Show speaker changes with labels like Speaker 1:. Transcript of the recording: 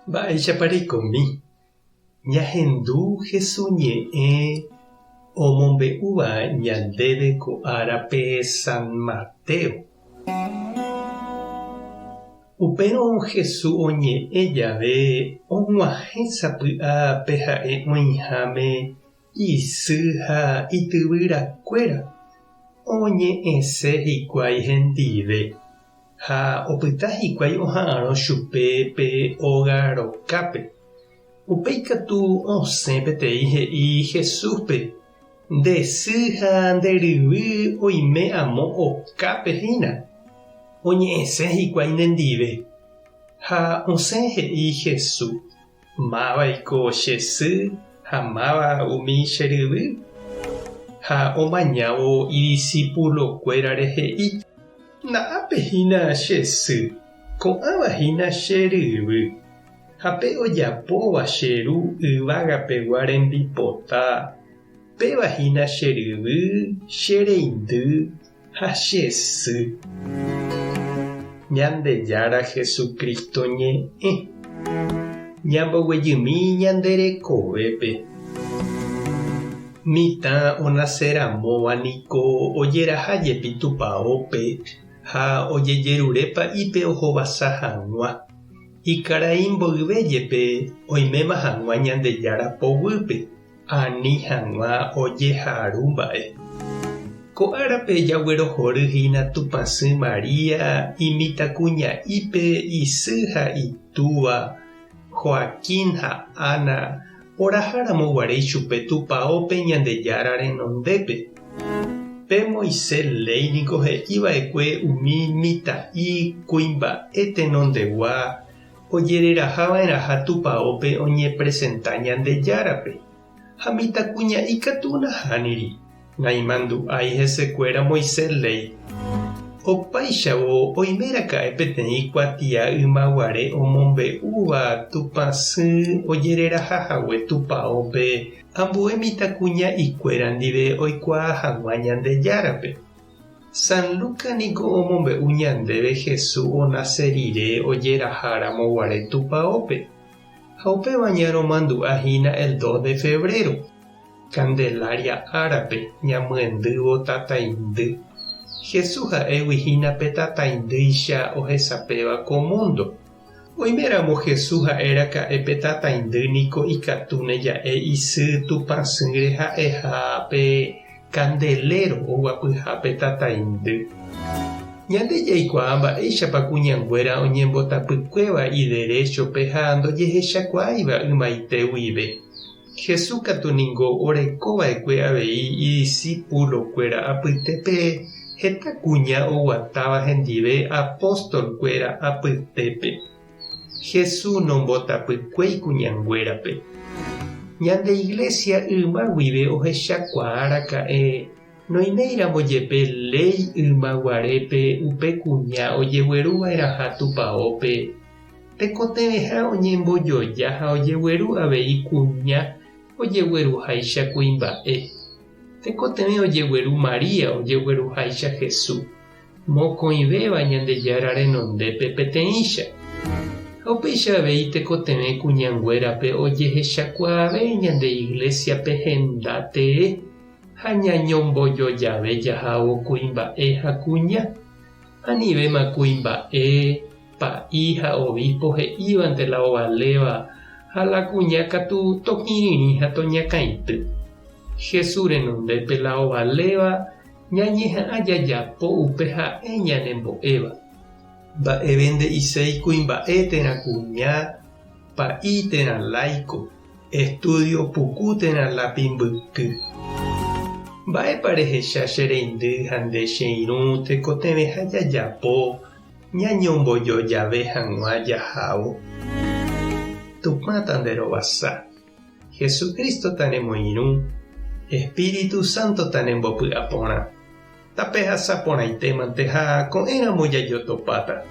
Speaker 1: Mba'éichapa reikomi? Ñahendu Hesu ñe'ẽ omombe'úva ñandéve ko árape San Mateo. Upérõ Hesu oñe'ẽ jave og̃uahẽ sapy'a pe ha'e oĩháme isy ha ityvyrakuéra, oñe'ẽse hikuái hendive. Ha opyta hikuái oha'arõ chupe pe óga rokápe. Upéi katu osẽ peteĩ he'i Jesúspe, Nde sy ha nde ryvy oime amo okápe hína, oñe'ẽse hikuái nendive. Ha osẽ he'i Jesús, Mávaiko che sy ha máva umi che ryvy? Ha omañávo idisipulokuérare he'i, Na'ápe hína che sy, ko'ãva hína che ryvy. Ha pe ojapóva che Ru yvagapegua rembipota, péva hína che ryvy, che reindy ha che sy. Ñandejára Jesucristo ñe'ẽ. Ñamboguejymi ñande rekovépe. Mitã onaceramóva niko ojeraha jepi tupaópe ha ojejerure pa'ípe ohovasa hag̃ua. Ikarai mboyve jepe oiméma hag̃ua Ñandejára poguýpe, ani hag̃ua ojeharu mba'e. Ko árape jaguerohory hína Tupãsy María imitãkuña'ípe isy ha itúva, Joaquín ha Ana, oraha ramo guare ichupe tupaópe Ñandejára renondépe. Pe Moisés léi niko he'i va'ekue umi mitã'i kuimba'e tenondegua ojereraha va'erãha tupaópe oñepresenta Ñandejárape, ha mitãkuña'i katu nahániri. Naimandu'ái hesekuéra Moisés léi. Opáichavo oimeraka'e peteĩ kuatia ymaguare omombe'úva Tupãsy ojereraha hague tupaópe ambue mitãkuña'ikuéra ndive oikuaa hag̃ua Ñandejárape. San Lucas niko omombe'u ñandéve Jesús onase rire ojeraha ramoguare tupaópe, ha upéva ñaromandu'a hína el dos de febrero. Candelaria árape ñamyendývo tataindy. Jesús ha'égui hína pe tataindýicha ohesapéva ko múndo. Oiméramo Jesús ha'e raka'e pe tataindy niko ikatúne ja'e isy Tupãsýre ha'eha pe candelero oguapyha pe tataindy. Ñande jaikuaa mba'éichapa kuñanguéra oñembotapykuéva ideréchope ha ndojehechakuaáiva ymaite guive. Jesús katu ningo oreko va'ekue avei idisipulokuéra apytépe heta kuña oguatáva hendive apostolkuéra apytépe. Jesús nombotapykuéi kuñanguérape. Ñande Iglésia yma guive ohechakuaa raka'e noiméiramo jepe léi yma guarépe upe kuña ojegueru va'erãha tupaópe, Tekotevẽha oñembojoja ha ojegueru avei kuña ojegueruháicha kuimba'e. Tekotevẽ ojegueru María ojegueruháicha Jesús, mokõivéva Ñandejára renondépe peteĩcha. Ha upéicha avei tekotevẽ kuñanguérape ojehechakuaave ñande Iglésiape henda tee ha ñañombojojave jahávo kuimba'e ha kuña. Anivéma kuimba'e, pa'i ha obispo he'ívante la ovaléva ha la kuña katu tokirirĩ ha toñakãity. Jesús renondépe la ovaléva ñañeha'ã jajapo upe ha'e ñanembo'éva. Mba'eve nde'iséi kuimba'e térã kuña, pa'i térã láiko, estudio puku térã lápi mbyky. Mba'épa rehecha che reindy ha nde che irũ tekotevẽha jajapo Ñañombojojave hag̃ua jahávo. Tupã tanderovasa, Jesucristo tanemoirũ, Espíritu Santo tanembopy'aporã. Tapehasa porãitémante ha ko'ẽramo jajotopáta.